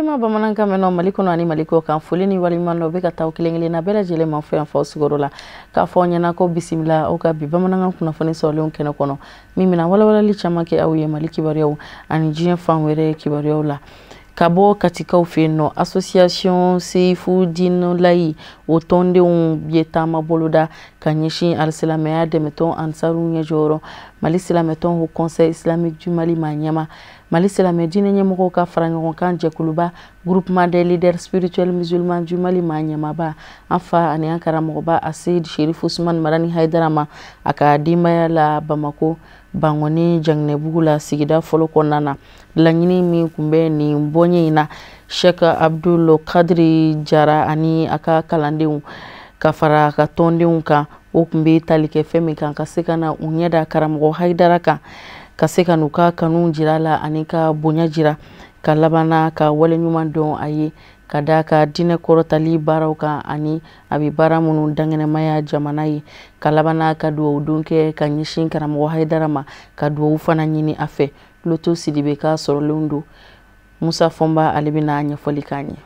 Balima bamanankan mɛnna Mali kɔnɔ ani Mali kɔ kan, foli ni waleɲuman dɔ bɛ ka taa kelen kelenna bɛɛ lajɛlen ma fɔ yan fɔ sigiyɔrɔ la, k'a fɔ aw ɲɛna ko bisimila aw ka bi bamanankan kunnafoni sɔrɔlenw kɛnɛ kɔnɔ, min bɛna walawalali caman kɛ aw ye Mali kibaruyaw ani diɲɛ fan wɛrɛ kibaruyaw la. Ka bɔ Katikaw fɛ yen nɔ, association Seyifu Dinulayi o tɔndenw ye taama boloda ka ɲɛsin alisilamɛya dɛmɛtɔn Ansaru ɲɛjɔyɔrɔ Mali silamɛtɔn Haut Conseil islamique du Mali maa ɲɛma, Mali silamɛ diinɛ ɲɛmɔgɔw ka fara ɲɔgɔn kan jɛkuluba Groupement des leaders spirituels musulmans du Mali maa ɲɛmaba, an fa ani an karamɔgɔba Aseyid Sherif Usman Marani Hayidara ma, a ka denbaya la Bamako Bangɔni Janginɛbugu la sigida fɔlɔ kɔnɔna na. Laɲini min tun bɛ nin bɔɲɛ in na, Sheikh Abdul Kadiri Jara ani a ka kalandenw ka fara a ka tɔndenw kan, o tun bɛ tali kɛ fɛn min kan, ka se ka na u ɲɛ da karamɔgɔ Hayidara kan, ka se ka n'u ka kanu jira la ani ka bonya jira, ka labanna ka waleɲuman dɔn a ye ka da ka diinɛ kɔrɔtali baaraw kan ani a bɛ baara minnu dankɛnɛmaya jamana ye, ka labanna ka dugawu don kɛ ka ɲɛsin karamɔgɔ Hayidara ma, ka dugawu fana ɲini a fɛ. Loto Sidibe ka sɔrɔlenw don, Musa Fɔnba ale bɛna ɲɛfɔli k'an ye.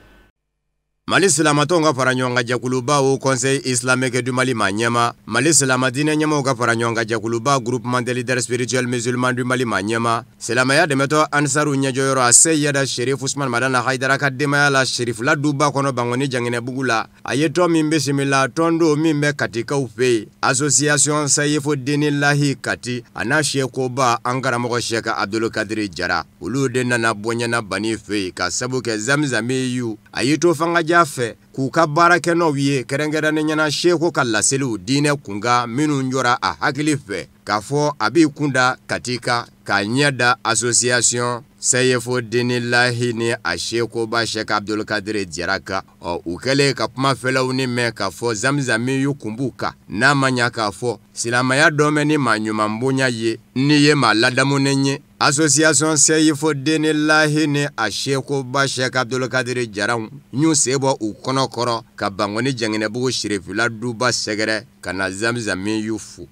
Mali silamatɔnw ka fara ɲɔgɔn kan jɛkuluba Haut Conseil islamique du Mali maa ɲɛma, Mali silama diinɛ ɲɛmɔgɔw ka fara ɲɔgɔn kan jɛkuluba Groupement des leaders spirituels musulmans du Mali maa ɲɛma, silamɛya dɛmɛtɔ Ansaru ɲɛjɔyɔrɔ a Seyida Sherif Usman Madani Hayidara ka denbaya la Sherifila duba kɔnɔ Bangɔni Janginɛbugu la, a ye tɔn min bisimila, tɔn don min bɛ Katikaw fɛ yen, association Sayifu Dinilahi Kati a n'a sekoba an karamɔgɔ Sheikh Abdul Kadiri Jara, olu de nana bɔɲɛna Bani fɛ yen ka sabu kɛ Zamzami yu a y'i to fangaja fɛ k'u ka baarakɛnɔw ye, kɛrɛnkɛrɛnnen ɲɛna seko ka laseliw diinɛ kunkan minnu jɔra a hakili fɛ k'a fɔ a b'i kunda Katika k'a ɲɛ da association Sayifu Dinilahi ni a sekoba Sheikh Abdul Kadiri Jara kan. Ɔ u kɛlen ka kuma fɛlaw ni mɛn k'a fɔ Zamzami yu kun b'u kan, n'a ma ɲa k'a fɔ silamɛya dɔn bɛ ni maa ɲuman bonya ye, n'i ye maa ladamunen ye. Association Sayifu Dinilahi ni a sekoba Sheikh Abdul Kadiri Jara y'u sen bɔ u kɔnɔ kɔrɔ ka Bangɔni Janginɛbugu Sherifila duba sɛgɛrɛ ka na Zamzami yu fo.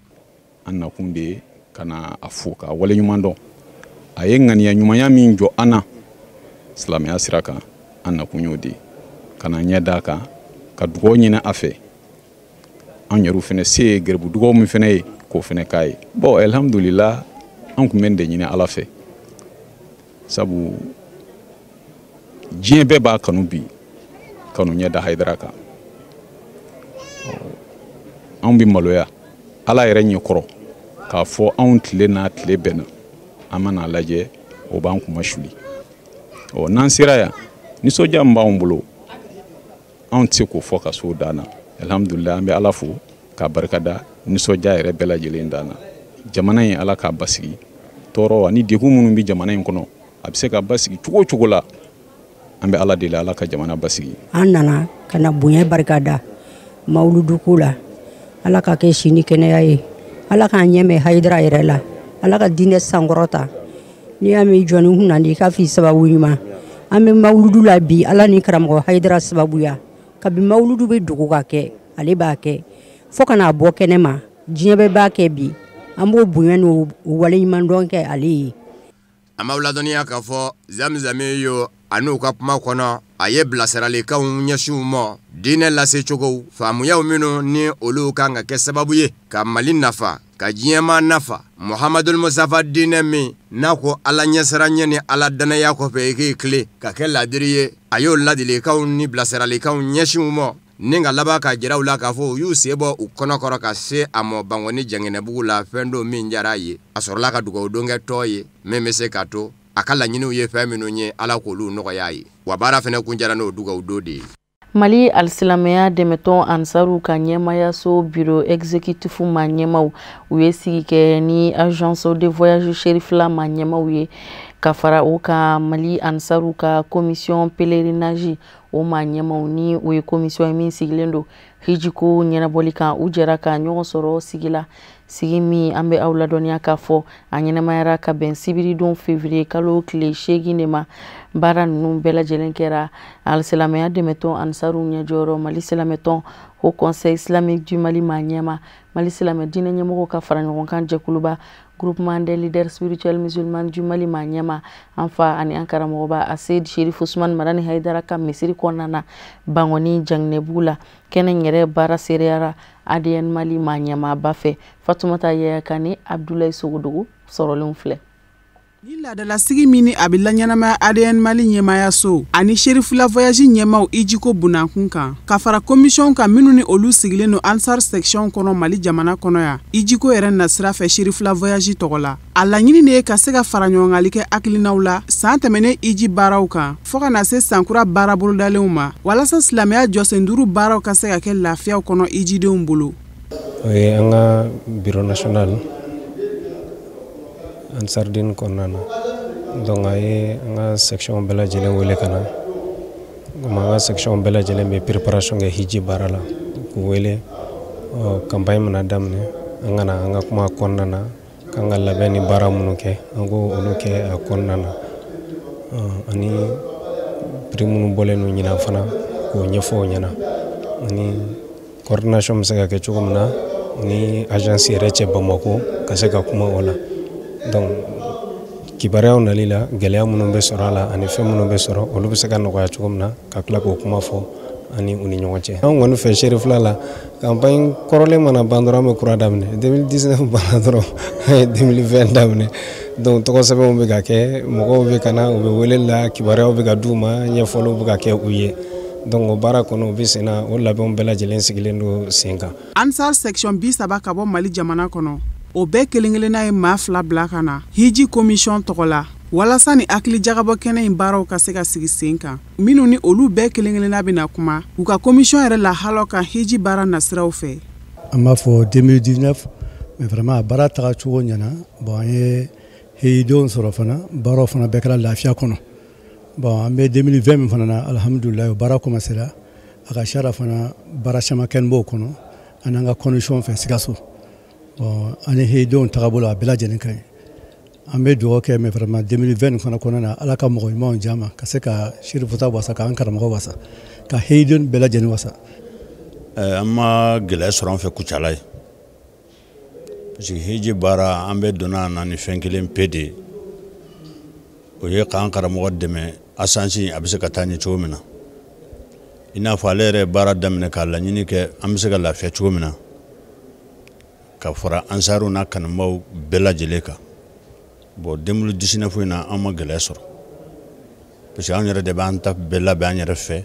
An nakun de ye ka na a fo k'a waleɲuman dɔn. A ye ŋaniya ɲumanya min jɔ an na silamɛya sira kan, an nakun y'o de ye, ka na ɲɛ d'a kan, ka dugawu ɲini a fɛ. An yɛrɛw fɛnɛ se ye garibu dugawu min fɛnɛ ye, k'o fɛnɛ k'a ye. Bon, alhamdulillah, an kun bɛ nin de ɲini Ala fɛ, sabu diɲɛ bɛɛ b'a kanu bi, kanu ɲɛ da Hayidara kan. Anw bɛ maloya Ala yɛrɛ ɲɛkɔrɔ k'a fɔ anw tile n'a tile bɛnna, an mana lajɛ o b'an kuma suli. Ɔ n'an sera yan, nisɔndiya min b'anw bolo, anw tɛ se k'o fɔ ka s'o dan na. Alhamdulillah, an bɛ Ala fo k'a barikada nisɔndiya yɛrɛ bɛɛ lajɛlen dan na. Jamana in Ala k'a basigi, tɔɔrɔ ani degun minnu bɛ jamana in kɔnɔ, a bɛ se ka basigi cogo o cogo la, an bɛ Ala deli Ala ka jamana basigi. An nana ka na bonya barikada mawuluduko la, Ala ka kɛ si ni kɛnɛya ye, Ala k'an ɲɛ mɛn Hayidara yɛrɛ la, Ala ka diinɛ sankɔrɔta. N'i y'a mɛn jɔnni kunna n'i ka f'i sababu ɲuman, an bɛ mawuludu la bi Ala ni karamɔgɔ Hayidara sababuya. Kabi mawuludu bɛ dogo ka kɛ, ale b'a kɛ fo ka n'a bɔ kɛnɛ ma, diɲɛ bɛɛ b'a kɛ bi. An b'o bonya n'o waleɲuman dɔn kɛ ale ye. A m'aw ladɔnniya k'a fɔ Zamzami yo a n'u ka kuma kɔnɔ, a ye bilasiralikanw ɲɛsin u ma, diinɛ lasecogow, faamuyaw minnu ni olu kan ka kɛ sababu ye ka Mali nafa, ka diɲɛmaa nafa. Muhamadul Mustafa diinɛ min n'a ko Ala ɲɛsiranɲɛ ni Ala danaya kɔfɛ i k'i tilen ka kɛ ladiri ye, a y'o ladilikanw ni bilasiralikanw ɲɛsin u ma, ni ka laban k'a jira u la k'a fɔ u y'u sen bɔ u kɔnɔkɔrɔ ka se a ma Bangɔni Janginɛbugu la, fɛn don min diyara a ye. A sɔrɔla ka dugawu don kɛ tɔ ye min bɛ se k'a to a ka laɲiniw ye fɛn minnu ye, Ala k'olu nɔgɔya a ye. Wa baara fɛnɛ kun jara n'o dugawu don de ye. Mali alisilamɛya dɛmɛtɔn Ansaru ka ɲɛmayaso bureau exécutif ma ɲɛmaw, u ye sigi kɛ ni agence de voyage Sherifila ma ɲɛmaw ye, ka fara o kan Mali Ansaru ka commission pèlerinage o ma ɲɛmaw, ni o ye commission ye min sigilen don hijiko ɲɛnabɔli kan. U jɛra ka ɲɔgɔn sɔrɔ sigi la, sigi min an bɛ aw ladɔnniya k'a fɔ a ɲɛnamayara ka bɛn sibiridon février kalo tile 8 de ma. Baara ninnu bɛɛ lajɛlen kɛra alisilamɛya dɛmɛtɔn Ansaru ɲɛjɔyɔrɔ Mali silamɛtɔn Haut Conseil islamique du Mali maa ɲɛma, Mali silamɛ diinɛ ɲɛmɔgɔw ka fara ɲɔgɔn kan jɛkuluba Groupement des leaders spirituels musulmans du Mali maa ɲɛma, an fa ani an karamɔgɔba Aseyid Sherif Usman Madani Hayidara ka misiri kɔnɔna na Bangɔni Janginɛbugu la. Kɛnɛ in yɛrɛ baara seereyara ADN Mali maa ɲɛmaaba fɛ. Fatumata Yaya Kane, Abdoulaye Sogodogo sɔrɔlenw filɛ. Ni laadalasigi min ni a bɛ laɲɛnamaya ADN Mali ɲɛmaayaso ani Cherifula voyage ɲɛmaw ijiko bunakun kan, ka fara commission kan minnu ni olu sigilen don Ansar section kɔnɔ Mali jamana kɔnɔ yan, ijiko yɛrɛ nasira fɛ Cherifula voyage tɔgɔ la. A laɲini de ye ka se ka fara ɲɔgɔngali kɛ hakilinaw la san tɛmɛnen iji baaraw kan fɔɔ ka na se sankura baara bolodalenw ma, walasa silamɛya jɔsen duuru baaraw ka se ka kɛ lafiyaw kɔnɔ ijidenw bolo. O ye an ka bureau national Ansardine kɔnɔna na. Donc a ye an ka section bɛɛ lajɛlen wele ka na. Komi an ka section bɛɛ lajɛlen bɛ préparation kɛ hiji baara la, k'u wele campagne mana daminɛ, an ka na an ka kuma kɔnɔna na, k'an ka labɛn ni baara minnu kɛ, an k'o olu kɛ a kɔnɔna na. Ani prix minnu bɔlen don ɲinan fana, k'o ɲɛfɔ o ɲɛna. Ani coordination bɛ se ka kɛ cogo min na ni agence yɛrɛ cɛ Bamako ka se ka kuma o la. Donc kibaruyaw nali la, gɛlɛya minnu bɛ sɔrɔ a la ani fɛn minnu bɛ sɔrɔ, olu bɛ se ka nɔgɔya cogo min na, ka tila k'o kuma fɔ ani u ni ɲɔgɔn cɛ. An kɔni fɛ Cherifula la, campagne kɔrɔlen mana ban dɔrɔn, an bɛ kura daminɛ. 2019 banna dɔrɔn, an ye 2020 daminɛ. Donc tɔgɔ sɛbɛnw bɛ ka kɛ, mɔgɔw bɛ ka na, u bɛ wele la, kibaruyaw bɛ ka d'u ma, ɲɛfɔliw bɛ ka kɛ u ye. Donc o baara kɔnɔ, o bɛ sen na, o labɛnw bɛɛ lajɛlen sigilen don sen kan. Ansar section 30 ka bɔ Mali jamana kɔnɔ, o bɛɛ kelen kelenna ye maa 2 bila ka na hiji commission tɔgɔ la, walasa ni hakili jagabɔ kɛnɛ in baaraw ka se ka sigi sen kan, minnu ni olu bɛɛ kelen kelenna bɛna kuma u ka commission yɛrɛ lahalaw kan hiji baara nasiraw fɛ. An b'a fɔ 2019, mais vraiment a baara taga cogo ɲɛna. Bon, an ye hijidenw sɔrɔ fana, baaraw fana bɛɛ kɛra lafiya kɔnɔ. Bon, an bɛ 2020 min fana na, alhamdulilayi, o baara commencera. A ka sara fana, baara caman kɛlen b'o kɔnɔ an n'an ka condition fɛ Sikaso. Bon, an ni hijidenw tagabolo a bɛɛ lajɛlen ka ɲi. An bɛ dugawu kɛ, mais vraiment 2020 fana kɔnɔna na, Ala ka mɔgɔ ɲumanw d'an ma ka se ka Chérifuta wasa, k'an karamɔgɔ wasa, ka hijidenw bɛɛ lajɛlen wasa. An ma gɛlɛya sɔrɔ an fɛ Kucala ye, parce que hiji baara an bɛɛ donna na ni fɛn kelen pe de ye, o ye k'an karamɔgɔ dɛmɛ asansi a bɛ se ka taa ɲɛ cogo min na. I n'a fɔ ale yɛrɛ ye baara daminɛ k'a laɲini kɛ an bɛ se ka lafiya cogo min na, ka fara ansaru n'a kanubaw bɛɛ lajɛlen kan. Bon, 2019 in na, an ma gɛlɛya sɔrɔ, parce que an yɛrɛ de b'an ta bɛɛ labɛn an yɛrɛ fɛ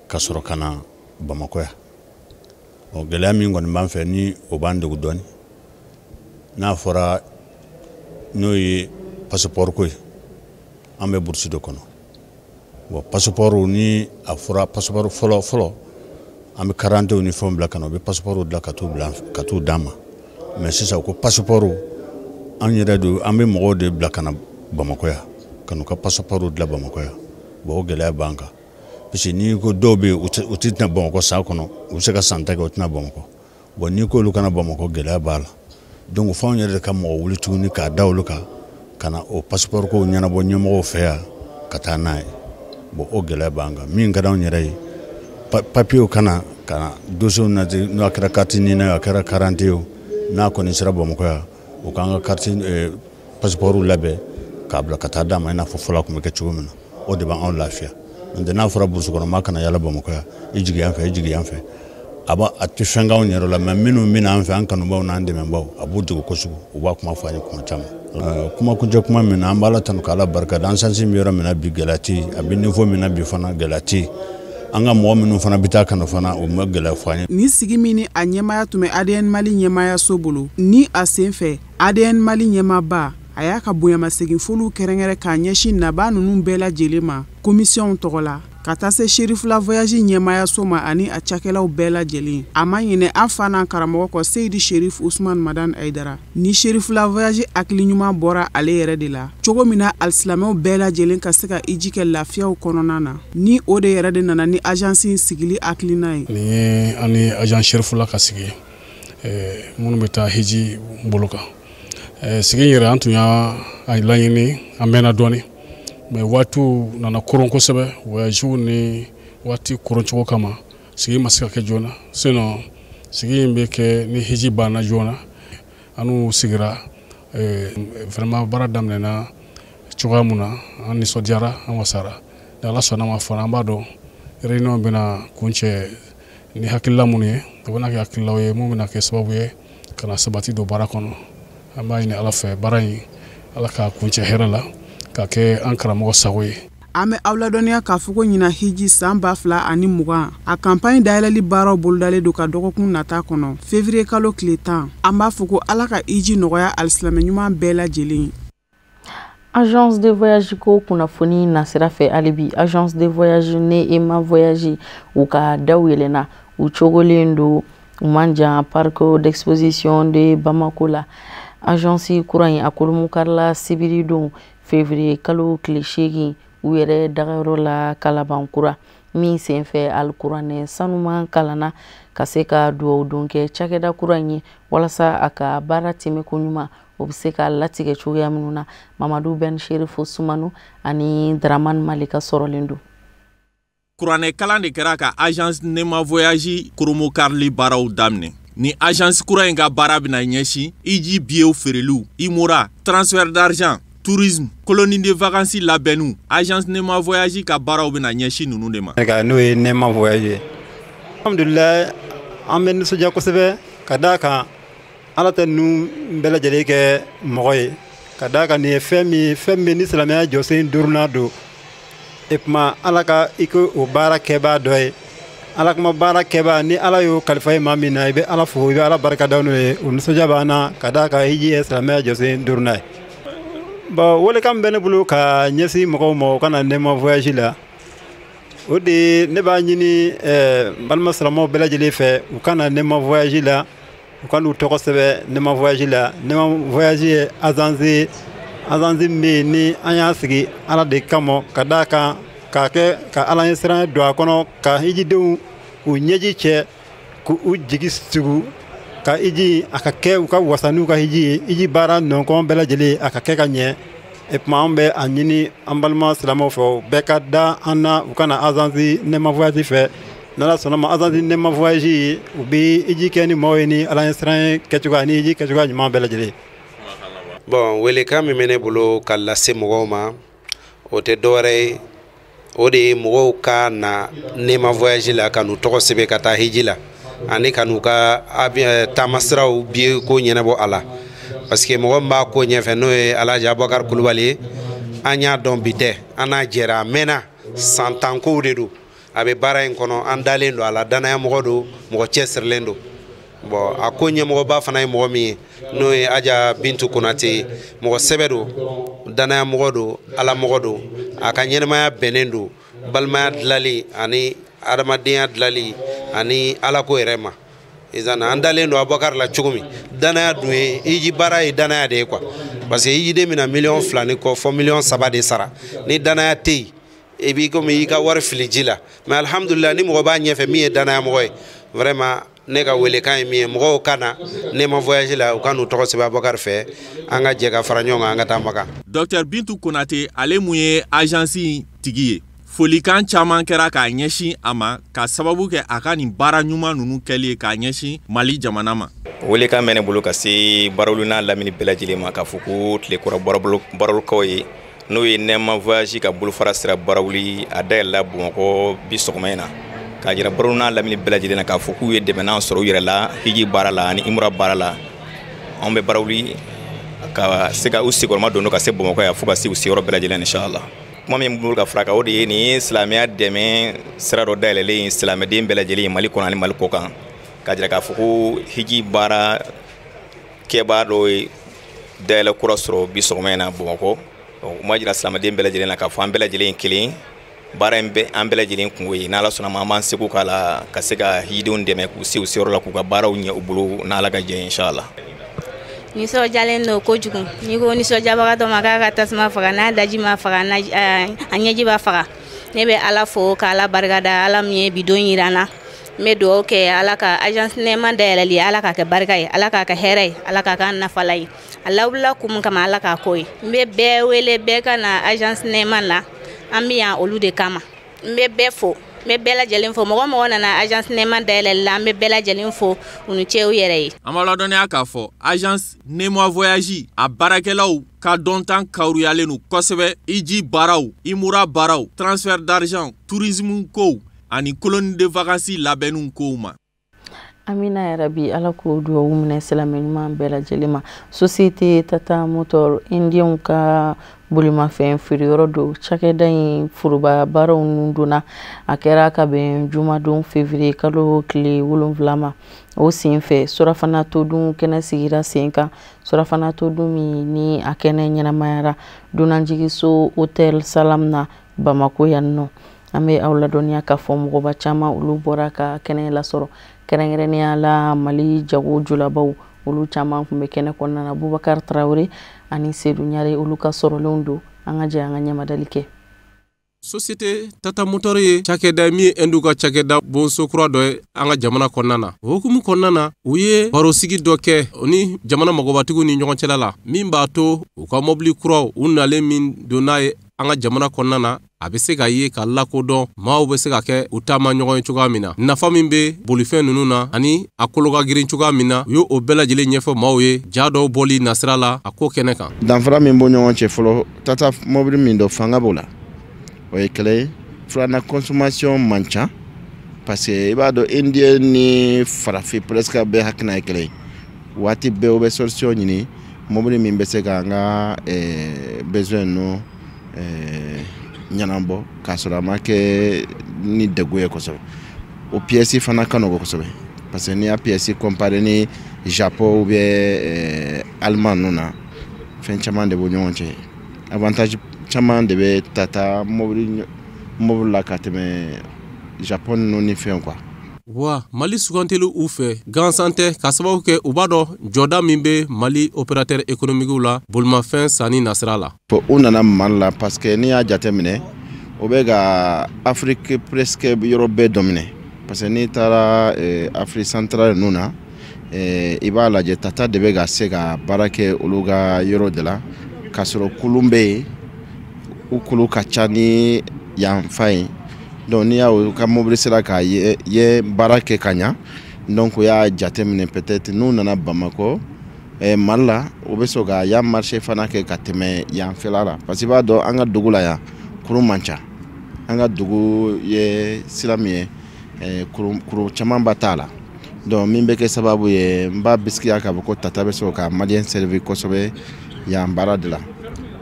ka sɔrɔ ka na Bamakɔ yan. Ɔ gɛlɛya min kɔni b'an fɛ, ni o b'an degun dɔɔni, n'a fɔra n'o ye passeport ko ye, an bɛ burusi de kɔnɔ. Bon, passeport ni a fɔra passeport fɔlɔ fɔlɔ, an bɛ carte ni fɛnw bila ka na, u bɛ passeport dilan ka t'u bila ka t'u d'an ma. Mais sisan ko passeport, an yɛrɛ don, an bɛ mɔgɔw de bila ka na Bamakɔ yan, ka n'u ka passeport dilan Bamakɔ yan. Bon, o gɛlɛya b'an kan, parce que n'i ko dɔw bɛ yen, u tɛ tɛna Bamakɔ san kɔnɔ, u bɛ se ka san 10 kɛ, u tɛna Bamakɔ. Bon, n'i k'olu kana Bamakɔ, gɛlɛya b'a la. Donc f'anw yɛrɛ de ka mɔgɔ wuli tuguni k'a da olu kan, ka na o passeport kow ɲɛnabɔ ɲɛmɔgɔw fɛ yan ka taa n'a ye. Bon, o gɛlɛya b'an kan. Min ka d'anw yɛrɛ ye, papiyew kana ka na dossier nati, n'a kɛra carte NINA ye, a kɛra carte ye o, n'a kɔni sera Bamakɔ yan, u k'an ka carte passeport labɛn k'a bila ka taa d'a ma, i n'a fɔ fɔlɔ tun bɛ kɛ cogo min na. O de b'anw lafiya. N'o tɛ n'a fɔra burusi kɔnɔ maa kana yala Bamakɔ yan, i jigin yan fɛ, i jigin yan fɛ, a b'a a tɛ fɛn k'anw yɛrɛ la. Mais minnu bɛ na an fɛ, an kanubaw n'an dɛmɛbaw, a b'u degun kojugu, u b'a kuma fɔ an ye kuma caman. Kuma kuncɛ kuma min na, an b'Ala tanu k'Ala barika da. An sansi bɛ yɔrɔ min na bi, gɛlɛya tɛ yen. A bɛ niveau min na bi fana, gɛlɛya tɛ yen. An ka mɔgɔ minnu fana bɛ taa ka na fana, u ma gɛlɛya fɔ an ye. Nin sigi min ni a ɲɛmaaya tun bɛ ADN Mali ɲɛmaayaso bolo, ni a sen fɛ ADN Mali ɲɛmaaba a y'a ka bonyamasegin foliw kɛrɛnkɛrɛn k'a ɲɛsin nabaa ninnu bɛɛ lajɛlen ma komisiyɔnw tɔgɔ la, ka taa se Cherifula voyage ɲɛmaayaso ma ani a cakɛlaw bɛɛ lajɛlen. A ma ɲinɛ an fa n'an karamɔgɔ kɔ Seyidi Sherif Usman Madani Hayidara. Ni Cherifula voyage hakili ɲuman bɔra ale yɛrɛ de la cogo min na, alisilamɛw bɛɛ lajɛlen ka se ka iji kɛ lafiyaw kɔnɔna na, ni o de yɛrɛ de nana ni agence in sigili hakilina ye. Nin ye an ni agence Cherifula ka sigi minnu bɛ taa hiji bolo kan. Sigi in yɛrɛ, an tun y'a laɲini, an mɛnna dɔɔni, mais waatiw nana koron kosɛbɛ, voyagew ni waati koroncogo kama, sigi ma se ka kɛ joona. Sinon sigi in bɛ kɛ ni hiji banna joona. An n'u sigira Vraiment baara daminɛna cogoya mun na, an nisɔndiyara, an wasara. Ni Ala sɔnna ma fana, an b'a dɔn réunion bɛna kuncɛ ni hakilila minnu ye, o bɛna kɛ hakililaw ye mun bɛna kɛ sababu ye ka na sabati don baara kɔnɔ. An b'a ɲini Ala fɛ, baara in, Ala k'a kuncɛ hɛrɛ la, ka kɛ an karamɔgɔ sago ye. An bɛ aw ladɔnniya k'a fɔ ko ɲina hiji san 2020, a campagne dayɛlɛli baaraw bolodalen don ka dɔgɔkun nata kɔnɔ, février kalo tile 10. An b'a fɔ ko Ala ka hiji nɔgɔya alisilamɛ ɲuman bɛɛ lajɛlen ye. Agence de voyage ko kunnafoni nasira fɛ, hali bi agence de voyage Nema Voyage, u ka daw yɛlɛnna, u cogolen don, u man jan parc d'exposition de Bamako la. Agence kura in, a kolomukarila sibiri don, février kalo tile 8, u yɛrɛ dagayɔrɔ la Kalabankura. Min senfɛ, alikuranɛ sanuman kalanna ka se ka dugawu don kɛ cakɛda kura in ye, walasa a ka baara tɛmɛko ɲuman o bɛ se ka latigɛ cogoya minnu na. Mamadu Ben Sherifo Sumanu ani Dramane Malika sɔrɔlen don. Kuranɛ kalan de kɛra ka agence Nema Voyage koromokarili baaraw daminɛ. Ni agence kura in ka baara bɛna ɲɛsin hiji billetw feereliw, umura, transfert d'argent, tourisme, colonie de vacances labɛnniw. Agence Nema Voyage ka baaraw bɛna ɲɛsin ninnu de ma. N'o ye Nema Voyage ye, alhamdulilayi, an bɛ nisɔndiya kosɛbɛ, ka d'a kan Ala tɛ ninnu bɛɛ lajɛlen kɛ mɔgɔ ye, ka d'a kan nin ye fɛn min, fɛn min ni silamɛya jɔsen duurunan don. E tuma Ala ka i ko o baara kɛbaa dɔ ye, Ala kuma baara kɛbaa ni Ala y'o kalifa ye maa min na, i bɛ Ala fo, i bɛ Ala barika da n'o ye. O nisɔndiya b'an na, ka d'a kan hiji ye silamɛya jɔsen duurunan ye. Bon, welekan min bɛ ne bolo ka ɲɛsin mɔgɔw ma u ka na Nema Voyage la, o de ye ne b'a ɲini n balima silamɛw bɛɛ lajɛlen fɛ, u ka na Nema Voyage la, u ka n'u tɔgɔ sɛbɛn Nema Voyage la. Nema Voyage ye agence ye, agence min bɛ yen ni an y'a sigi Ala de kama, ka d'a kan k'a kɛ ka Ala ɲɛsiran don a kɔnɔ, ka hijidenw u ɲɛji cɛ, k'u jigi sugu, ka hiji a ka kɛ u ka wasa n'u ka hiji ye, hiji baara nɔnkɔn bɛɛ lajɛlen a ka kɛ ka ɲɛ. E tuma an bɛ a ɲini an balima silamɛw fɛ, bɛɛ ka da an na, u ka na agence Nema Voyage fɛ. N'Ala sɔnna ma, agence Nema Voyage, u bɛ hiji kɛ ni maaw ye ni Ala ɲɛsiran kɛcogoya ni hiji kɛcogoya ɲuman bɛɛ lajɛlen. Bon, welekan min bɛ ne bolo ka lase mɔgɔw ma, o tɛ dɔwɛrɛ ye, o de ye mɔgɔw ka na Nema Voyage la, ka n'u tɔgɔ sɛbɛn ka taa hiji la, ani ka n'u ka taamasiraw billet ko ɲɛnabɔ a la, parce que mɔgɔ min b'a ko ɲɛfɛ, n'o ye Alhaji Abubakar Kulubali ye, an y'a dɔn bi tɛ, an n'a jɛra, a mɛnna, san 10 kow de don a bɛ baara in kɔnɔ. An dalen don a la, danaya mɔgɔ don, mɔgɔ cɛsirilen don. Bon, a ko ɲɛmɔgɔba fana ye mɔgɔ min ye, n'o ye Aja Bintu Konate ye, mɔgɔ sɛbɛ don, danaya mɔgɔ don, Ala mɔgɔ don. A ka ɲɛnɛmaya bɛnnen don balimaya dilali ani adamadenya dilali ani Alako yɛrɛ ma. Izan an dalen don Abubakar la cogo min, danaya dun ye hiji baara ye, danaya de ye quoi, parce que hijiden bɛna miliyɔn 2 ni kɔ fɔ miliyɔn 3 de sara. Ni danaya tɛ yen, i b'i komi i ka wari fili ji la. Mais alhamdulilah, ni mɔgɔ b'a ɲɛfɛ min ye danaya mɔgɔ ye, vraiment, ne ka welekan ye min ye, mɔgɔw ka na Nema Voyage la, u ka n'u tɔgɔ sɛbɛn Abubakar fɛ, an ka jɛ ka fara ɲɔgɔn kan, an ka taa Makan. Docteur Bintu Konate, ale mun ye agence in tigi ye, folikan caman kɛra k'a ɲɛsin a ma, ka sababu kɛ a ka nin baara ɲuman ninnu kɛli ye k'a ɲɛsin Mali jamana ma. Welekan bɛ ne bolo ka se Barawuli n'a lamini bɛɛ lajɛlen ma, k'a fɔ ko tilekura Barawulikaw ye, n'o ye Nɛma Voyage ka bolofara sira Barawuli, a dayɛlɛla Bamakɔ bi sɔgɔma in na, k'a jira Barawuli n'a lamini bɛɛ lajɛlen na k'a fɔ k'u ye dɛmɛnan sɔrɔ u yɛrɛ la hiji baara la ani umura baara la. Anw bɛ Barawuli ka se ka u sigiyɔrɔma don ka se Bamakɔ yan fo ka se u seyɔrɔ bɛɛ lajɛlen, inshallah. Kuma min bolo ka fara kan, o de ye nin ye silamɛya dɛmɛ sira dɔ dayɛlɛlen ye silamɛden bɛɛ lajɛlen ye Mali kɔnɔ ani Mali kɔ kan, k'a jira k'a fɔ ko hiji baara kɛbaa dɔ ye dayɛlɛ kura sɔrɔ bi sɔgɔma in na Bamakɔ. O ma jira silamɛden bɛɛ lajɛlen na k'a fɔ an bɛɛ lajɛlen ye kelen, baara in bɛ an bɛɛ lajɛlen kungo ye. N'Ala sɔnna ma, an b'an seko k'a la ka se ka hijidenw dɛmɛ k'u se u seyɔrɔ la, k'u ka baaraw ɲɛ u bolo, n'Ala ka jɛ, inshallah. Nisɔndiyalen don kojugu. N'i ko nisɔndiyabagatɔ ma k'a ka tasuma faga, n'a daji ma faga, a ɲɛji b'a faga. Ne bɛ Ala fo ka Ala barikada, Ala min ye bi don yira n na. N bɛ dugawu kɛ, Ala ka agence Nɛma dayɛlɛli, Ala k'a kɛ barika ye, Ala k'a kɛ hɛrɛ ye, Ala k'a kɛ nafala ye. A lawulila kun min kama, Ala k'a k'o ye. N bɛ bɛɛ wele, bɛɛ ka na agence Nɛma na, an bɛ yan olu de kama. N bɛ bɛɛ fo. N bɛ bɛɛ lajɛlen fo, mɔgɔ mɔgɔ nana agence Nema dayɛlɛli la, an bɛ bɛɛ lajɛlen fo, u ni ce u yɛrɛ ye. An b'a ladɔnniya k'a fɔ agence Nema Voyage a baarakɛlaw ka dɔntan kawuruyalen don kosɛbɛ iji baaraw, imura baaraw, transfert d'argent, tourisme kow ani colonie de vacances labɛnniw kow ma. Amina yarabi, Ala k'o duwawu minɛ silamɛ ɲuman bɛɛ lajɛlen ma. Société Tata Motor, Indienw ka bolimafɛn feereyɔrɔ don. Cakɛda in foroba baaraw nun donna, a kɛra ka bɛn jumadon février kalo tile 7 ma. O sen fɛ, surafana todun kɛnɛ sigira sen kan. Surafana todun min ni a kɛnɛ ɲɛnamayara dunanjiginso Hôtel Salam na Bamako yan nɔ. An bɛ aw ladɔnniya k'a fɔ mɔgɔba caman olu bɔra ka kɛnɛ lasɔrɔ, kɛrɛnkɛrɛnnenya la Mali jago julabaw, olu caman tun bɛ kɛnɛ kɔnɔna na. Bubakari Tarawele ani Sedu Ɲare, olu ka sɔrɔlenw don. An ka jɛ an ka ɲɛmadali kɛ. Société Tata Motor ye cakɛda min ye Hindu ka cakɛda bonso kura dɔ ye an ka jamana kɔnɔna na. O hukumu kɔnɔna na, u ye barosigi dɔ kɛ o ni jamana magobatigiw ni ɲɔgɔn cɛla la, min b'a to u ka mɔbili kuraw u nalen min don n'a ye an ka jamana kɔnɔna na, a bɛ se ka ye ka lakodɔn, maaw bɛ se ka kɛ u taama ɲɔgɔn ye cogoya min na, nafa min bɛ bolifɛn ninnu na ani a kolo ka girin cogoya min na. U y'o bɛɛ lajɛlen ɲɛfɔ maaw ye ja dɔw bɔli nasira la a ko kɛnɛ kan. Danfara min b'o ɲɔgɔn cɛ fɔlɔ, Tata mobili min dɔ fanga b'o la, o ye kɛlɛ ye. Filanan, consommation man ca, parce que i b'a dɔn Indien ni farafin presque bɛɛ hakilina ye kɛlɛ ye. Waati bɛɛ u bɛ solution ɲini, mobili min bɛ se k'an ka besoin ninnu ɲɛnabɔ k'a sɔrɔ a ma kɛ ni degun ye kosɛbɛ. O pièce fana ka nɔgɔn kosɛbɛ, parce que n'i y'a pièce comparé ni Japon ou bien Allemagne ninnu na, fɛn caman de b'u ɲɔgɔn cɛ. Avantage caman de bɛ Tata mobili la ka tɛmɛ Japon ninnu ni fɛn quoi. Wa Mali suganteli u fɛ gansan tɛ, ka sababu kɛ u b'a dɔn jɔda min bɛ Mali opérateur économique la bolimafɛn sanni nasira la. U nana Mali la parce que n'i y'a jateminɛ, o bɛ ka Afrique presque yɔrɔ bɛɛ dominer, parce que n'i taara Afrique centrale ninnu na, i b'a lajɛ Tata de bɛ ka se ka baara kɛ olu ka yɔrɔ de la, k'a sɔrɔ kulun bɛ yen, u kulu ka ca ni yan fan ye. Donc n'i y'a ka mobili sera ka ye baara kɛ ka ɲa, donc u y'a jateminɛ peut-être n'u nana Bamakɔ Mali la, u bɛ sɔn ka yan marché fana kɛ ka tɛmɛ yan fɛla la, parce que i b'a dɔn an ka dugu la yan kurun man ca. An ka dugu ye sira min ye, kuru camanba t'a la. Donc min bɛ kɛ sababu ye, n b'a bisikiya k'a fɔ ko Tata bɛ sɔn ka Malien servir kosɛbɛ yan baara de la.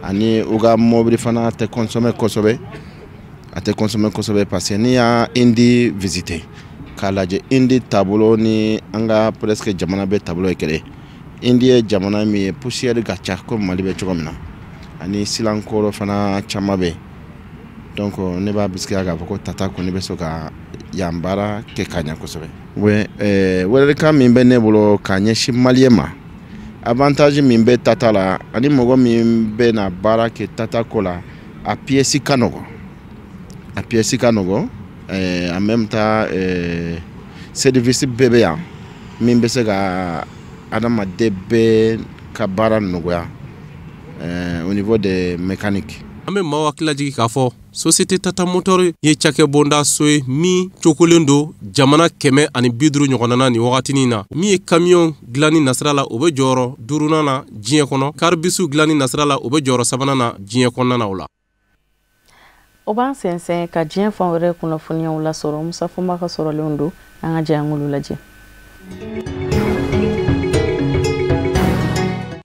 Ani u ka mobili fana tɛ consommer kosɛbɛ, a tɛ consommer kosɛbɛ, parce que n'i y'a Inde visiter k'a lajɛ, Inde taabolo ni an ka presque jamana bɛɛ taabolo ye kelen. Inde ye jamana min ye poussière ka ca komi Mali bɛ cogo min na, ani silankɔrɔ fana caman bɛ yen. Donc ne b'a bisikiya k'a fɔ ko Tata kɔni bɛ sɔn ka yan baara kɛ ka ɲɛ kosɛbɛ. Welelikan min bɛ ne bolo k'a ɲɛsin Malien ma, avantage min bɛ Tata la ani mɔgɔ min bɛ na baara kɛ Tata ko la, a pièce ka nɔgɔn. A pièce ka nɔgɔn, en même temps service bɛɛ bɛ yan min bɛ se ka adamaden bɛɛ ka baara nɔgɔya au niveau des mécaniques. An bɛ maaw hakili lajigin k'a fɔ Société Tata Motor ye cakɛbonda so ye min cokolen don jamana 150 ɲɔgɔnna na nin wagatinin na. Min ye camion dilanni nasira la, o bɛ jɔyɔrɔ 5nan na diɲɛ kɔnɔ. Car-bus dilanni nasira la, o bɛ jɔyɔrɔ 3nan na diɲɛ kɔnɔna na o la. O b'an sɛnsɛn ka diɲɛ fan wɛrɛ kunnafoniyaw lasɔrɔ. Musa Fɔnba ka sɔrɔlenw don, an ka jɛ an k'olu lajɛ.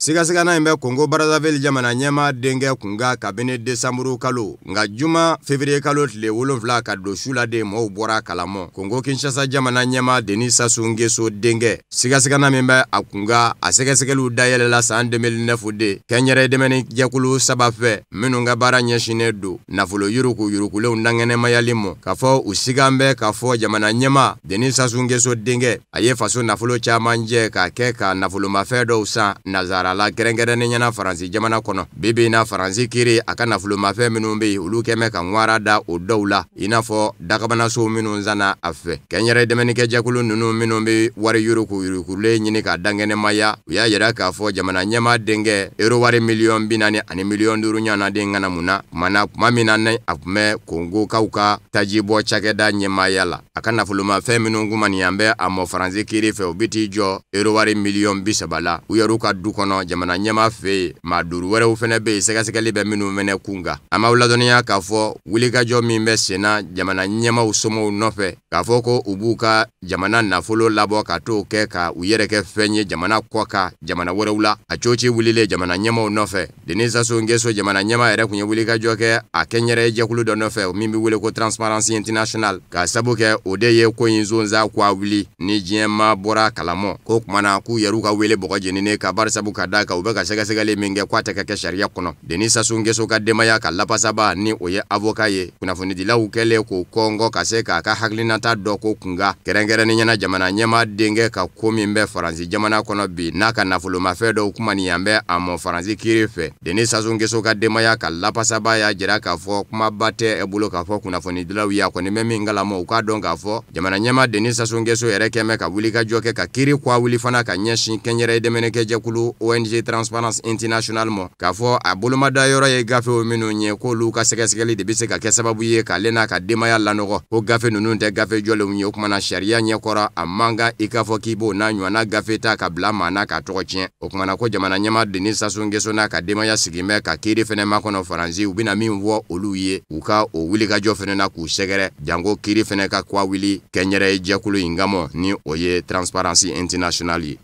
Sigasigana in bɛ Congo Brazzaville jamana ɲɛmaa denkɛ kunkan kabini décembre kalo, nka juma février kalo tile 7 ka don su la de mɔɔw bɔra kalamɔ. Congo Kinshasa jamana ɲɛmaa Denis Sassou Nguesso denkɛ, sigasigana min bɛ a kunkan, a sɛgɛsɛgɛliw dayɛlɛla san 2009 de kɛnyɛrɛ dɛmɛni jɛkulu 3 fɛ minnu ka baara ɲɛsinnen don nafolo yuruku yurukulenw dankɛnɛmayali ma, k'a fɔ u sigan bɛ k'a fɔ jamana ɲɛmaa Denis Sassou Nguesso denkɛ a ye faso nafolo caman jɛ k'a kɛ ka nafolomafɛn dɔw san nazara sarala kɛrɛnkɛrɛnnen ɲɛna Faransi jamana kɔnɔ. Bi bi in na Faransi kiiri a ka nafolomafɛn minnu bɛ yen, olu kɛmɛ ka ŋwara da o dɔw la, i n'a fɔ dakabanaso minnu sanna a fɛ. Kɛnyɛrɛ dɛmɛnikɛjɛkulu ninnu minnu bɛ wari yuruguyurugulen ɲini ka dankɛnɛmaya, u y'a yira k'a fɔ jamana ɲɛmaa denkɛ euro wari miliyɔn 40 ani miliyɔn 5 ɲɔgɔnna den ŋanamu na kuma min na ni a tun bɛ Kongokaw ka tajibɔ cakɛda ɲɛmaaya la. A ka nafolomafɛn minnu kumaniyan bɛ a mɔ Faransi kiiri fɛ, u bɛ t'i jɔ euro wari miliyɔn 30 la. U yɛrɛw ka du kɔnɔ jamana ɲɛmaa fɛ yen, maa 5 wɛrɛw fɛnɛ bɛ yen sɛgɛsɛgɛli bɛ minnu fɛnɛ kun kan. An b'aw ladɔnniya k'a fɔ wulikajɔ min bɛ senna jamana ɲɛmaaw somɔgɔw nɔfɛ, k'a fɔ ko u b'u ka jamana nafolo labɔ ka t'o kɛ ka u yɛrɛ kɛ fɛn ye jamana kɔ kan jamana wɛrɛw la. A coci wulilen jamana ɲɛmaaw nɔfɛ, Denis Sassou Nguesso jamana ɲɛmaa yɛrɛ tun ye wulikajɔ kɛ a kɛnyɛrɛye jɛkulu dɔ nɔfɛ min bɛ wele ko Transparency International, k'a sabu kɛ o de ye ko in zonzan k'a wuli ni diɲɛmaa bɔra kalamɔ ko kuma na k'u yɛrɛw ka wele bɔgɔ jeninen ka bari sabu ka d'a kan u bɛ ka sɛgɛsɛgɛli min kɛ k'a tɛ ka kɛ sariya kɔnɔ. Denis Sassou Nguesso ka denbaya ka lapasaba ni o ye avocat ye, kunnafonidilaw kɛlen k'o kɔngɔ ka se k'a ka hakilinata dɔ ko kunkan kɛrɛnkɛrɛnnen ɲɛna jamana ɲɛmaa denkɛ ka ko min bɛ Faransi jamana kɔnɔ bi n'a ka nafolomafɛn dɔw kumaniyan bɛ a mɔ Faransi kiiri fɛ. Denis Sassou Nguesso ka denbaya ka lapasaba y'a jira k'a fɔ kumaba tɛ e bolo k'a fɔ kunnafonidilaw ye, a kɔni bɛ min kalama u k'a dɔn k'a fɔ jamana ɲɛmaa Denis Sassou Nguesso yɛrɛ kɛmɛ ka wulikajɔ kɛ ka kiiri k'a wuli fana ka ɲɛsin kɛnyɛrɛye dɛmɛnikɛjɛkulu ONG Transparency International ma, k'a fɔ a bolomada yɔrɔ ye gafew minnu ye k'olu ka sɛgɛsɛgɛli de bɛ se ka kɛ sababu ye k'ale n'a ka denbaya lanɔgɔ, ko gafe ninnu tɛ gafe jɔlenw ye. O kumana sariya ɲɛkɔrɔ a man kan i k'a fɔ k'i b'o n'a ɲɔgɔnna gafe ta ka bila maa na k'a tɔgɔ tiɲɛ. O kumana ko jamana ɲɛmaa Denis Sassou Nguesso n'a ka denbaya sigin bɛ ka kiiri fɛnɛ makɔnɔ Faransi, u bɛna min fɔ olu ye u ka o wulikajɔ fɛnɛ na k'u sɛgɛrɛ janko kiiri fɛnɛ ka k'a wuli kɛnyɛrɛye jɛkulu in kama ni o ye Transparency International ye.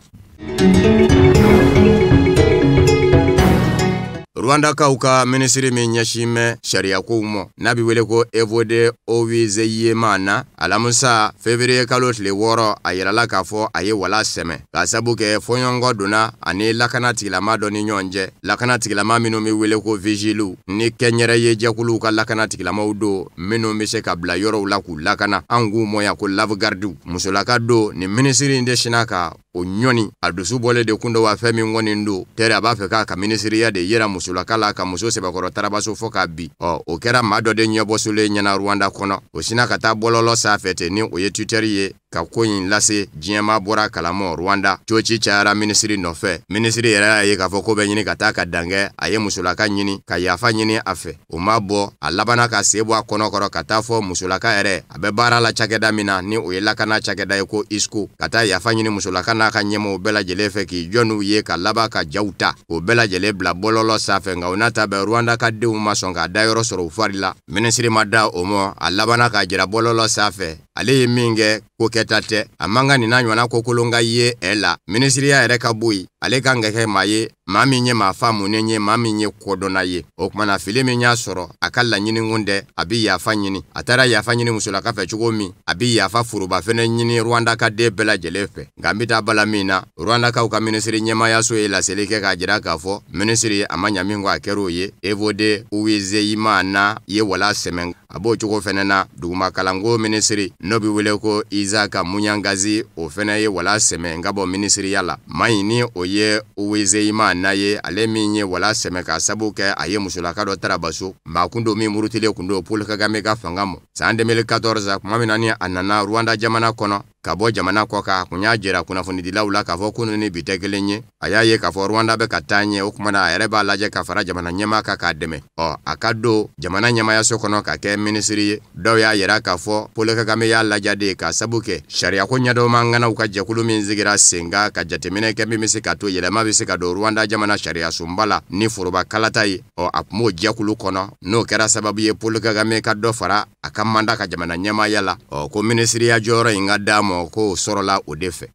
Rwandakaw ka minisiri min ɲɛsin bɛ sariyakow ma n'a bɛ wele ko Evode Uwizeyimana, alamisa février kalo tile 6 a yirala k'a fɔ a ye wala sɛmɛ k'a sabu kɛ fɔɲɔgɔnkɔ donna ani lakana tigilama dɔ ni ɲɔgɔn cɛ. Lakana tigilama minnu bɛ wele ko vigiliw ni kɛnyɛrɛye jɛkuluw ka lakana tigilamaw don minnu bɛ se ka bila yɔrɔw la k'u lakana, an k'u mɔya ko lave-gardiw. Musolaka don nin minisiri in de sinna ka o ɲɔni, a dusu bɔlen de kun don wa fɛn min kɔni don tɛrɛ a b'a fɛ k'a ka minisiriya de yira musolaka la ka muso sɛbɛkɔrɔ tarabaso fɔ k'a bi. Ɔ o kɛra maa dɔ de ɲɛbɔsolen ɲɛna Rwanda kɔnɔ, o sinna ka taa bɔlɔlɔ sanfɛ ten ni o ye Twitter ye ka ko in lase diɲɛmaa bɔra kalamɔ Rwanda. Coci cayara minisiri nɔfɛ, minisiri yɛrɛ y'a ye k'a fɔ ko bɛ ɲini ka taa ka dankɛ, a ye musolaka ɲini ka yafa ɲini a fɛ, o ma bɔ, a labanna ka sen bɔ a kɔnɔ kɔrɔ ka taa fɔ musolaka yɛrɛ a bɛ baara la cakɛda min na ni o ye lakana cakɛda ye ko ISCO, ka taa yafa ɲini musolaka n'a ka ɲɛmɔgɔw bɛɛ lajɛlen fɛ k'i jɔ n'u ye ka laban ka jaw ta k'o bɛɛ lajɛlen bila bɔlɔlɔ sanfɛ. Nka o n'a ta bɛɛ Rwanda ka denw ma sɔn k'a dayɔrɔ sɔrɔ u fari la. Minisiri ma da o mɔ, a labanna k'a jira bɔlɔlɔ sanfɛ ale ye min kɛ ko kɛta tɛ, a man kan nin n'a ɲɔgɔnna ko kolon ka ye ɛ la. Minisiriya yɛrɛ ka bɔ yen, ale kan ka kɛ maa ye maa min ye maa faamunen ye, maa min ye kodɔnna ye. O kumana fili min y'a sɔrɔ a ka laɲini kun tɛ, a bɛ yafa ɲini. A taara yafa ɲini musolaka fɛ cogo min, a bɛ yafa foroba fɛnɛ ɲini Rwanda ka den bɛɛ lajɛlen fɛ. Nka n bɛ taa bala min na, Rwandakaw ka minisiri ɲɛmaayaso ye laseli kɛ k'a jira k'a fɔ minisiri a ma ɲa min kɔ a kɛra o ye. Evode Uwizeyimana ye wala sɛmɛ. A b'o cogo fɛnɛ na duguma kalanko minisiri n'o bɛ wele ko Isaac Munyangazi, o fɛnɛ ye wala sɛmɛ ka bɔ minisiriya la. Maa in ni o ye Uwizeyimana ye, ale min ye wala sɛmɛ k'a sabu kɛ a ye musolaka dɔ tarabaso, maa kun don min murutilen kun don Paul Kagame ka fanga mɔ san 2014 tuma min na ni a nana Rwanda jamana kɔnɔ ka bɔ jamana kɔ kan. A kun y'a jira kunnafonidilaw la k'a fɔ kunun ni bi tɛ kelen ye. A y'a ye k'a fɔ Rwanda bɛ ka taa ɲɛ, o kuma na a yɛrɛ b'a lajɛ ka fara jamana ɲɛmaa kan k'a dɛmɛ. Ɔ a ka don jamana ɲɛmaayaso kɔnɔ ka kɛ minisiri ye. Dɔw y'a yira k'a fɔ Paul Kagame y'a laja de k'a sabu kɛ sariyako ɲɛdɔnma ŋanaw ka jɛkulu min sigira sen kan ka jateminɛ kɛ min bɛ se ka to yɛlɛma bɛ se ka don Rwanda jamana sariyasunba la ni foroba kalata ye. Ɔ a tun b'o jɛkulu kɔnɔ, n'o kɛra sababu ye Paul Kagame ka dɔ fara a ka manda ka jamana ɲɛmaaya la. Ɔ ko minisiriya jɔyɔrɔ in ka d'a ma k'o sɔrɔla o de fɛ.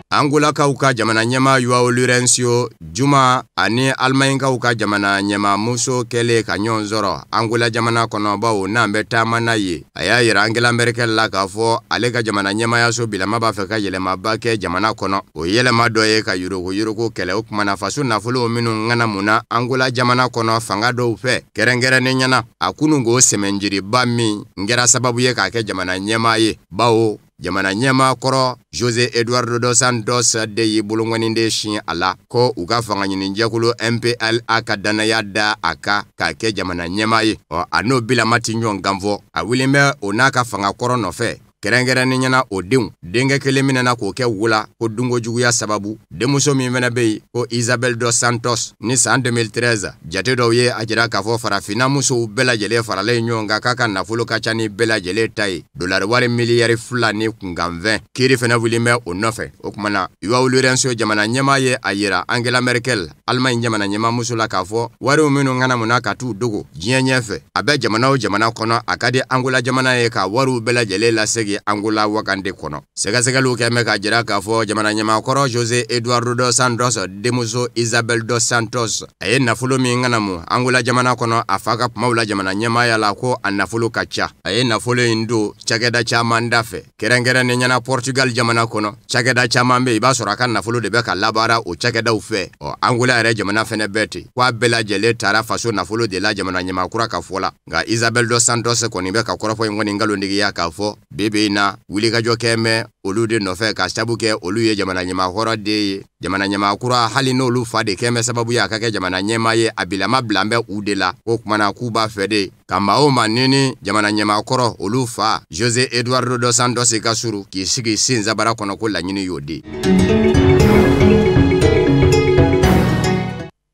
Angolakaw ka jamana ɲɛmaa João Lourenço Juma ani Alimaɲikaw ka jamana ɲɛmaa muso kɛlen ka ɲɔgɔn sɔrɔ Angola jamana kɔnɔ, bawo n'an bɛ taama n'a ye. A y'a yira Angela Merkel la k'a fɔ ale ka jamana ɲɛmaayaso bilama b'a fɛ ka yɛlɛmaba kɛ jamana kɔnɔ. O yɛlɛma dɔ ye ka yuruguyurugu kɛlɛ. O kumana faso nafolo minnu ŋanamunna Angola jamana kɔnɔ fanga dɔw fɛ kɛrɛnkɛrɛnnen ɲɛna, a kunun k'o sɛmɛnjiriba min kɛra sababu ye k'a kɛ jamana ɲɛmaa ye, bawo Jamana ɲɛmaa kɔrɔ Jose Eduardo dos Santos de y'i bolonkɔni de sin a la ko u ka fanga ɲinijɛkulu MPLA ka dannaya da a kan k'a kɛ jamana ɲɛmaa ye. Ɔ, a n'o bilama ti ɲɔgɔn kanfɔ, a wulilen bɛ o n'a ka fanga kɔrɔ nɔfɛ, kɛrɛnkɛrɛnnen ɲɛna o denw. Denkɛ kelen minɛna k'o kɛ wo la ko dunkojuguya sababu. Denmuso min fana bɛ yen ko Isabel dos Santos, ni san 2013 jate dɔw ye a jira k'a fɔ farafinna musow bɛɛ lajɛlen faralen ɲɔgɔn kan k'a ka nafolo ka ca ni bɛɛ lajɛlen ta ye, dolari wari miliyari 2 ni kunkanfɛn. Kiiri fana wulilen bɛ o nɔfɛ. O tuma na, João Lourenço jamana ɲɛmaa ye a yira Angela Merkel, Allemagne jamana ɲɛmaa muso la, k'a fɔ wariw minnu ŋanamuna ka t'u dogo diɲɛ ɲɛfɛ, a bɛ jamana o jamana kɔnɔ, a ka di Angola jamana ye ka wariw bɛɛ lajɛlen lasegin Angola wagande kɔnɔ. Sɛgɛsɛgɛliw kɛ bɛ ka jira k'a fɔ jamana ɲɛmaakɔrɔ Jose Eduardo dos Santos denmuso Isabel dos Santos, a ye nafolo min ŋanamu Angola jamana kɔnɔ a fa ka kumaw la jamana ɲɛmaaya la, ko a nafolo ka ca. A ye nafolo in don cakɛda caman da fɛ, kɛrɛnkɛrɛnnen ɲɛna Portugal jamana kɔnɔ. Cakɛda caman bɛ yen, i b'a sɔrɔ a ka nafolo de bɛ ka labaara o cakɛdaw fɛ. Ɔ, Angola yɛrɛ jamana fɛnɛ bɛɛ ten, k'a bɛɛ lajɛlen taara faso nafolo de la jamana ɲɛmaakura ka fɔ la. Nka Isabel dos Santos kɔni bɛ ka kɔrɔfɔ in kɔni nkalontigiya k'a fɔ bi bi in na wulikajɔ kɛ mɛn olu de nɔfɛ, ka sabu kɛ olu ye jamana ɲɛmaakɔrɔ de ye. Jamana ɲɛmaakura, hali n'olu fa de kɛ bɛ sababu ye a ka kɛ jamana ɲɛmaa ye, a bilama bilan bɛ u de la. K'o kumana k'u b'a fɛ de ka maa o maa ni ni jamana ɲɛmaakɔrɔ olu fa Jose Eduardo dos Santos ka suru k'i sigi senzabara kɔnɔ, ko laɲini y'o de.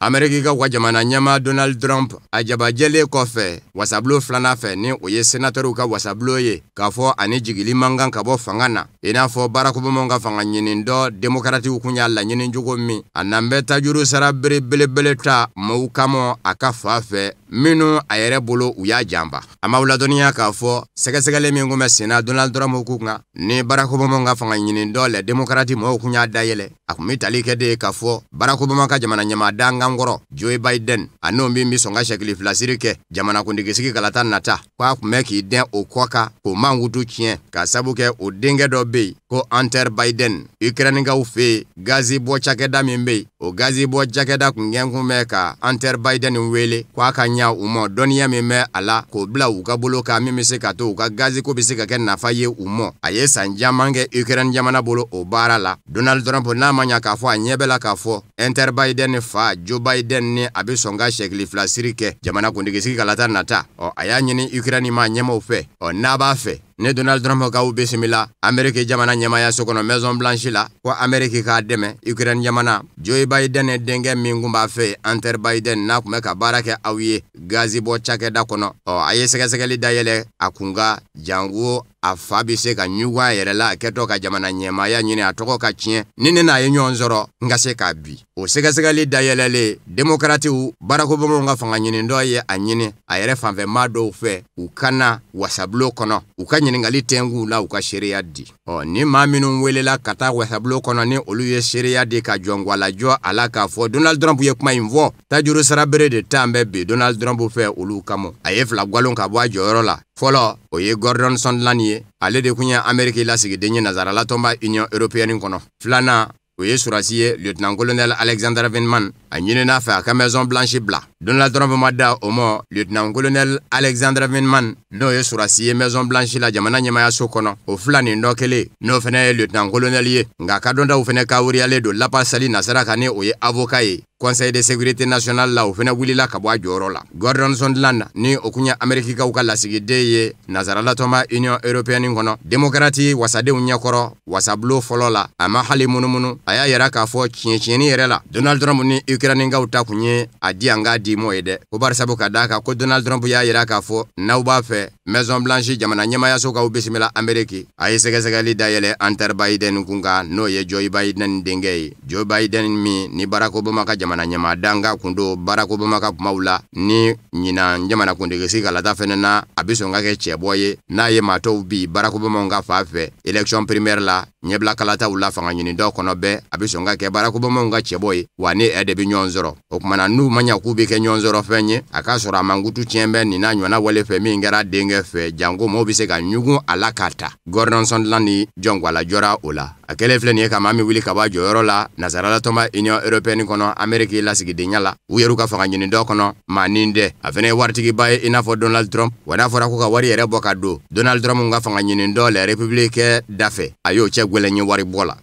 Ameriki ka jamana ɲɛmaa Donald Trump, a jabajɛlen kɔfɛ wasabulon filanan fɛ, ni o ye senatɛriw ka wasabulon ye, k'a fɔ ani jigili man kan ka bɔ fanga na, i n'a fɔ Barack Obama ka fanga ɲini dɔ demokaratiw kun y'a laɲini cogo min, a nan bɛ tajuru sara bere belebele ta maaw kama a ka fa fɛ minnu a yɛrɛ bolo u y'a janfa. A ma ladɔnniya k'a fɔ sɛgɛsɛgɛli min kun bɛ senna Donald Trump kun kan, ni Barack Obama ka fanga ɲini dɔ lɛ demokarati mɔgɔw kun y'a dayɛlɛ, a kun bɛ tali kɛ de k'a fɔ Barack Obama ka jamana ɲɛmaa dankan kɔrɔ Joe Biden, a n'o min bɛ sɔn ka sɛkili filasiri kɛ jamanakuntigisigi kalata nata, k'a kun bɛ k'i dɛn o kɔ kan k'o mankutu tiɲɛ, ka sabu kɛ o denkɛ dɔ bɛ yen ko Hunter Biden, Ukrainekaw fɛ yen gazi bɔ cakɛda min bɛ yen, o gazi bɔ cakɛda kun gɛn kun bɛ ka Hunter Biden wele k'a ka ɲa u ma dɔnniya min bɛ a la k'o bila u ka bolo kan, min bɛ se ka to u ka gazi ko bɛ se ka kɛ nafa ye u ma. A ye san caman kɛ Ukraine jamana bolo o baara la. Donald Trump n'a ma ɲa k'a fɔ a ɲɛ bɛ la k'a fɔ Hunter Biden fa Joe Biden ni a bɛ sɔn ka sɛkili filasiri kɛ jamana kuntigisigi kalata nata, ɔ, a y'a ɲini Ukraine ma ɲɛmaaw fɛ, ɔ, n'a b'a fɛ ni Donald Trump k'aw bisimila Ameriki jamana ɲɛmaaya so kɔnɔ Maison Blanche la, ko Ameriki k'a dɛmɛ Ukraine jamana, Joe Biden denkɛ min kun b'a fɛ Hunter Biden, n'a kun bɛ ka baara kɛ aw ye gazi bɔ cakɛda kɔnɔ, ɔ, a ye sɛgɛsɛgɛli dayɛlɛ a kun ka janko a fa bɛ se ka ɲugun a yɛrɛ la a kɛtɔ ka jamana ɲɛmaaya ɲini a tɔgɔ ka tiɲɛ, ni ne n'a ye ɲɔgɔn sɔrɔ n ka se k'a bi. O sɛgɛsɛgɛli dayɛlɛlen, demokaratiw Barack Obama ka fanga ɲini dɔ ye a ɲini a yɛrɛ fanfɛmaa dɔw fɛ u ka na wasabulon kɔnɔ, u ka ɲininkali tɛnkuw la, u ka seereya di. Ɔ, ni maa minnu welela ka taa wasabulon kɔnɔ, ni olu ye seereya di ka jɔngwalajɔ a la k'a fɔ Donald Trump ye kuma in fɔ, tajuru sara bere de tan bɛ bi Donald Trump fɛ olu kama. A ye fila galon ka bɔ a jɔyɔrɔ la. Fɔlɔ, o ye Gordon Sondland ye, ale de kun ye Ameriki lasigiden ye nansarala tɔnba Union européenne kɔnɔ. Filanan, o ye surasi ye, lieutenant colonel Alexander Vindman, a ɲinina fɛ a ka Maison Blanche bila. Donald Trump ma da o ma. Lieutenant colonel Alexander Vindman, n'o ye surasi ye Maison Blanche la jamana ɲɛmayaso kɔnɔ, o fila nin dɔ kelen, n'o fana ye lieutenant colonel ye, nka ka dɔntaw fana kawuriyalen don lapasali nasira kan, ni o ye avocat ye Conseil de sécurité nationale la, o fana wulila ka bɔ a jɔyɔrɔ la. Gordon Sondland, ni o kun ye Amerikikaw ka lasigiden ye nansarala tɔnba Union européenne kɔnɔ, démocrate wasadenw ɲɛkɔrɔ wasabulon fɔlɔ la, a ma hali munumunu, a y'a yira k'a fɔ tiɲɛ tiɲɛni yɛrɛ la, Donald Trump ni Ukrainekaw ta kun ye a di an k'a di mɔ ye dɛ, ko barisabu ka d'a kan ko Donald Trump y'a yira k'a fɔ n'aw b'a fɛ Maison Blanche jamana ɲɛmayaso k'aw bisimila Ameriki, a ye sɛgɛsɛgɛli dayɛlɛ Hunter Biden kun kan, n'o ye Joe Biden denkɛ ye. Joe Biden min ni Barack Obama ka jamana ɲɛmaa danga kun don, Barack Obama ka kumaw la, ni ɲinan jamana kuntigisigi kalata fɛnɛ na, a bɛ sɔn ka kɛ cɛbɔ ye n'a ye maa tɔw bi Barack Obama ka fa fɛ élection primaire la, ɲɛbila kalataw la fanga ɲini dɔ kɔnɔ bɛɛ, a bɛ sɔn ka kɛ Barack Obama ka cɛbɔ ye, wa ni ɛ de bɛ ɲɔgɔn sɔrɔ. O kumana n'u ma ɲa k'u bɛ kɛ ɲɔgɔn sɔrɔ fɛn ye, a k'a sɔrɔ a mankutu tiɲɛ bɛ nin n'a ɲɔgɔnna wale fɛ min kɛra denkɛ fɛ, janko maaw bɛ se ka ɲugun a la k'a ta. Gordon Sondland ni jɔnkwala jɔra o la. A kɛlen filɛ nin ye ka maa min wuli ka bɔ a jɔyɔrɔ la Nasaralatɔnba Union européenne kɔnɔ, Ameriki lasigidenya la, u yɛr'u ka fanga ɲini dɔ kɔnɔ, maa nin dɛ. A fana ye waritigiba ye i n'a fɔ Donald Trump. Wa n'a fɔra ko ka wari yɛrɛ bɔ ka don Donald Trump ka fanga ɲini dɔ la République da fɛ, a y'o cɛ gwɛlɛn ye wari bɔ la.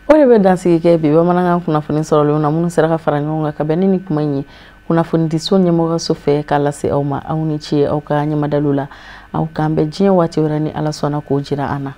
O de bɛ dansigi kɛ bi bamanankan kunnafoni sɔrɔlenw na, minnu sera ka fara ɲɔgɔn kan ka bɛn ni nin kuma in ye kunnafonidiso ɲɛmɔgɔso fɛ k'a lase aw ma. Aw ni ce aw ka ɲɛmadalu la. Aw k'an bɛn diɲɛ waati wɛrɛ ni Ala sɔnna k'o jira an na.